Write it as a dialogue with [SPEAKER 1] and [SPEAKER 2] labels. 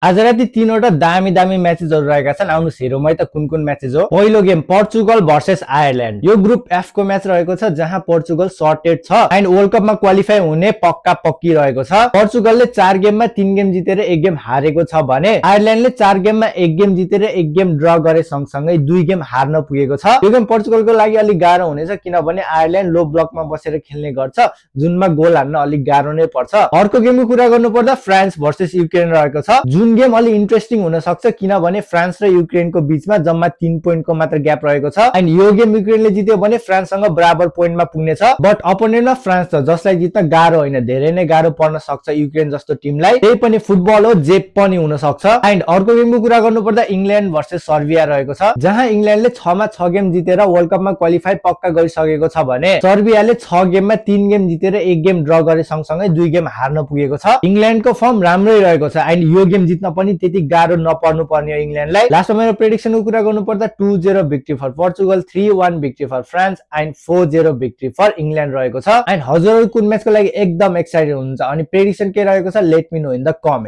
[SPEAKER 1] आज राति तीनवटा दामी दामी म्याचेसहरु रहेका छन्। आउनु हेरौँ है त कुन कुन म्याचेस हो। पहिलो गेम पोर्चुगल भर्सेस आयरल्यान्ड। यो ग्रुप एफ को म्याच रहेको छ जहाँ पोर्चुगल सर्टेड छ एन्ड वर्ल्ड कपमा क्वालिफाई हुने पक्का पक्की रहेको छ। पोर्चुगलले 4 गेममा 3 गेम जितेर 1 गेम हारेको छ भने आयरल्यान्डले 4 गेममा 1 गेम जितेर 1 गेम ड्र गरे सँगसँगै 2 गेम हार्न पुगेको छ। यो गेम पोर्चुगलको लागि अलि गाह्रो हुनेछ किनभने आयरल्यान्ड लो ब्लकमा बसेर खेल्ने गर्छ जुनमा गोल हान्न अलि गाह्रो नै पर्छ। अर्को गेमको कुरा गर्नुपर्दा फ्रान्स भर्सेस युक्रेन रहेको छ जुन गेम अलि इन्ट्रेस्टिङ हुन सक्छ किनभने फ्रान्स र युक्रेनको बीचमा जम्मा 3 पोइन्टको मात्र ग्याप रहेको छ एन्ड यो गेम युक्रेनले जित्यो भने फ्रान्ससँग बराबर पोइन्टमा पुग्ने छ। बट अपोनेन्टमा फ्रान्स छ जसलाई जित्न गाह्रो होइन, धेरै नै गाह्रो पर्न सक्छ युक्रेन जस्तो टिमलाई। त्यही पनि फुटबल हो, जे पनि हुन सक्छ। एन्ड अर्को गेमको कुरा गर्नुपर्दा इंग्ल्यान्ड भर्सेस सर्बिया रहेको छ जहाँ इंग्ल्यान्डले 6 मा 6 गेम जितेर वर्ल्ड कपमा क्वालिफाई पक्का गरिसकेको छ भने सर्बियाले 6 गेममा 3 गेम जितेर 1 गेम ड्र गरे सँगसँगै 2 गेम हार्न पुगेको छ। इंग्ल्यान्डको फर्म राम्रै रहेको छ एन्ड यो गेम जित्न पनि त्यति गाह्रो नपर्नु पर्ने हो इंग्ल्यान्डलाई। लास्टमा मेरो प्रेडिक्सनको कुरा गर्नुपर्दा 2-0 victory for Portugal, 3-1 victory for France and 4-0 victory for England रहेको छ। एन्ड हजुरहरु कुन म्याचको लागि एकदम एक्साइटेड हुनुहुन्छ अनि प्रेडिक्सन के रहेको छ let me know in the comment.